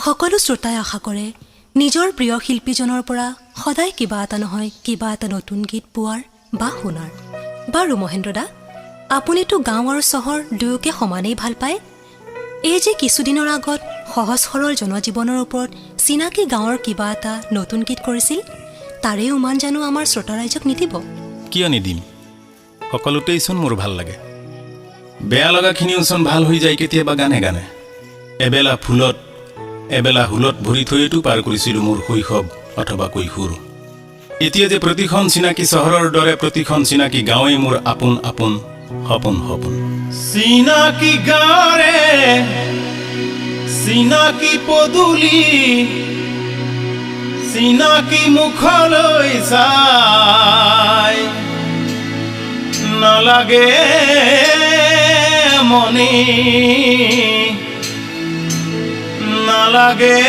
সকলো শ্ৰোতাই আশা কৰে নিজৰ প্ৰিয় শিল্পীজনৰ পৰা সদায় কিবা এটা নহয় কিবা এটা নতুন গীত পোৱাৰ বা শুনাৰ। বাৰু মহেন্দ্ৰ দা, আপুনিতো গাঁও আৰু চহৰ দুয়োকে সমানেই ভাল পায়। এই যে কিছুদিনৰ আগত সহজ সৰল জনজীৱনৰ ওপৰত চিনাকি গাঁৱৰ কিবা এটা নতুন গীত কৰিছিল, তাৰে উমান জানো আমাৰ শ্ৰোতা ৰাইজক নিদিব? কিয় নিদিম? সকলোতেইচোন মোৰ ভাল লাগে। বেয়া লগাখিনিওচোন ভাল হৈ যায় কেতিয়াবা গানে গানে। এবেলা ফুলত, এবেলা হুলত ভৰি থৈয়েতো পাৰ কৰিছিলোঁ মোৰ শৈশৱ অথবা কৈশোৰ। এতিয়া যে প্ৰতিখন চিনাকি চহৰৰ দৰে প্ৰতিখন চিনাকি গাঁৱেই মোৰ আপোন আপোন, সপোন সপোন। চিনাকি গাঁৱৰে চিনাকি পদূলি, চিনাকি মুখলৈ চাই নালাগে মনি, নালাগে।